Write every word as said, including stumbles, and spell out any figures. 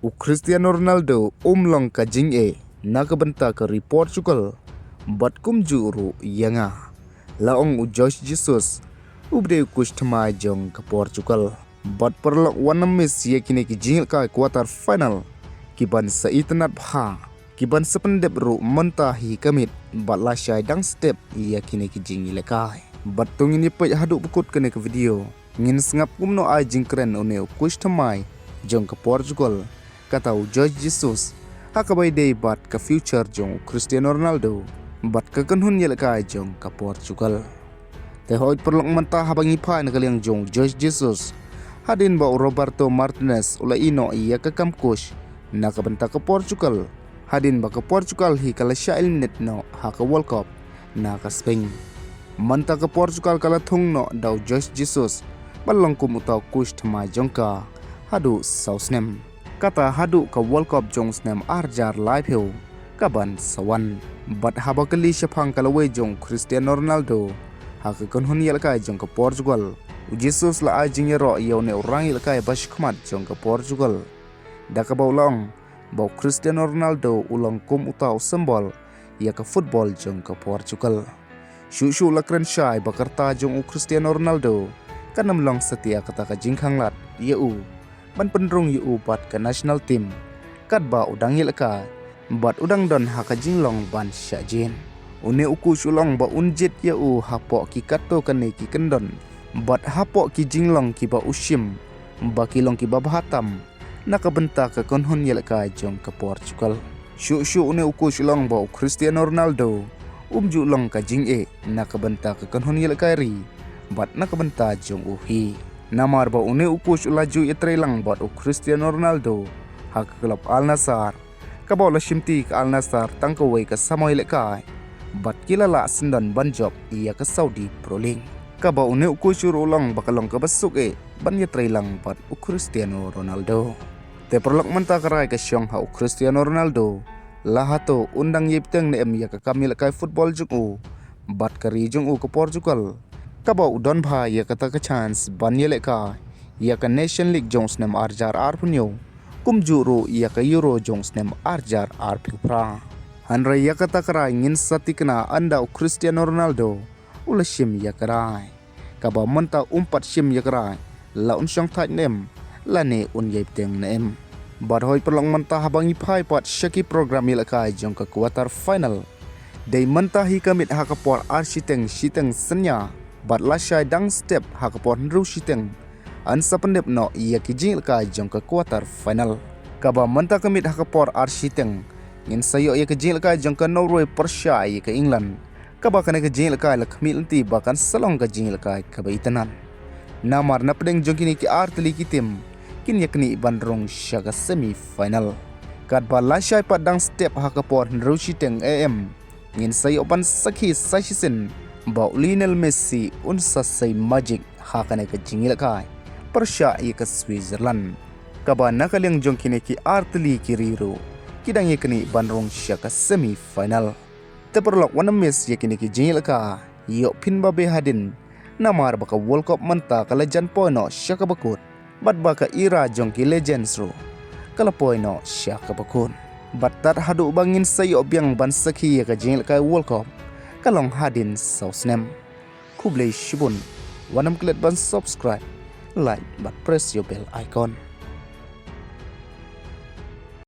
U Cristiano Ronaldo um long ka jingeh na ka bynta ka ri Portugal, bad kumjuh ruh ïa nga, la ong u Jorge Jesus, u ba dei u coach thymmai jong ka Portugal. Bad paralok, wat nym miss ïa kine ki jingïalehkai quarter final, ki ban sa itynnad bha, ki ban sa pyndep ruh mynta hi ka miet, bad lashai dang step ïa kine ki jingïalehkai. Bad to ngin ïa peit haduh ba kut kane ka video, ngin sngap kumno ai jingkren une u coach thymmai jong ka Portugal, kata u Jorge Jesus, ha kaba ïadei bad ka future jong u Cristiano Ronaldo bad ka kynhun ïalehkai jong ka Portugal. Te hooid paralok, mynta haba ngi phai na ka liang jong u Jorge Jesus, hadien ba u Roberto Martinez u la ïeh noh ïa ka kam coach na ka bynta ka Portugal, hadien ba ka Portugal hi ka la shah eliminate noh ha ka World Cup na ka Spain. Mynta ka Portugal ka la thung noh da u Jorge Jesus ban long kum uta u coach thymmai jong ka haduh saw snem, kata haduh ka World Cup jong u snem arhajar laiphew ka ban sa wan. Bad haba kylli shaphang ka lawei jong u Cristiano Ronaldo ha ka kynhun ïalehkai jong ka Portugal, u Jesus la ai jingïaroh ïa une u rangïalehkai ba shakhmat jong ka Portugal, da kaba u la ong ba u Cristiano Ronaldo u long kum uta u symbol ïa ka football jong ka Portugal. Shuh shuh la kren shai ba ka rta jong u Cristiano Ronaldo kan ym long satia kata ka jingkhanglad ïa u ban pynrung ïa u bad ka national team, katba u dang ïalehkai bad u dang don ha ka jinglong ban shah jied. Une u coach u la ong ba un jied ïa u hapoh ki katto katne ki kyndon, bad hapoh ki jinglong kiba u shim ba ki long kiba bha tam na ka bynta ka kynhun ïalehkai jong ka Portugal. Shuh shuh une u coach u la ong ba u Cristiano Ronaldo um ju long ka jingeh na ka bynta ka kynhun ïalehkai ri bad na ka bynta jong u hi. Namar ba une u coach u la ju ïatreilang bad u Cristiano Ronaldo ha ka club Al Nassr, kaba u la shimti ka Al Nassr tang kawei ka samoi ïalehkai, bad ki la lah syndon ban jop ïa ka Saudi Pro League. Kaba une u coach ruh u la ong ba ka long kaba suk eh ban ïatreilang bad u Cristiano Ronaldo. Te paralok, mynta ka rai ka shong ha u Cristiano Ronaldo, la hato un dang ïai bteng ne em ïa ka kam ïalehkai football jong u bad ka ri jong u ka Portugal, kaba u don bha ïa kata ka chance ban ïalehkai ïa ka Nation League jong u snem arhajar arphew hynñiew, kumjuh ruh ïa ka Euro jong u snem arhajar arphew phra. Hynrei ïa kata ka rai ngin sa tikna ynda u Cristiano Ronaldo u la shim ïa ka rai. Kaba mynta um pat shim ïa ka rai la un shong thait ne em, lane un ïai bteng ne em. Bad hooid paralok, mynta haba ngi phai pat sha ki program ïalehkai jong ka quarter final, dei mynta hi ka miet ha ka por ar shiteng, shiteng synñia, bad lashai dang step ha ka por hynriew shiteng, yn sa pyndep noh ïa ki jingïalehkai jong ka quarter final. Kaba mynta ka miet ha ka por ar shiteng, ngin sa ïoh ïa ka jingïalehkai jong ka Norway pyrshah ïa ka England, kaba kane ka jingïalehkai la khmih lynti ba kan sa long ka jingïalehkai kaba itynnad. Namar na pdeng jong kine ki ar tylli ki team kin ïa knieh ban rung sha ka semi final. Katba lashai pat dang step ha ka por hynriew shiteng A M, ngin sa ïoh ban sakhi sa shisien ba u Lionel Messi un sa sei magic ha kane ka jingïalehkai pyrshah ïa ka Switzerland. Kaba na ka liang jong kine ki ar tylli ki ri ruh, ki dang ïa knieh ban rung sha ka semi final. Te paralok, wat nym miss ïa kine ki jingïalehkai, ïoh phin ba beh hadien, namar ba ka World Cup mynta ka la jan poi noh sha kaba kut, bad ba ka era jong ki legends ruh ka la poi noh sha kaba kut. Bad tad haduh ba ngin sa ïoh biang ban sakhi ïa ka jingïalehkai World Cup, ka long hadien saw snem. Khublei shibun. Wat nym klet ban subscribe, like bad press ïa u bell icon.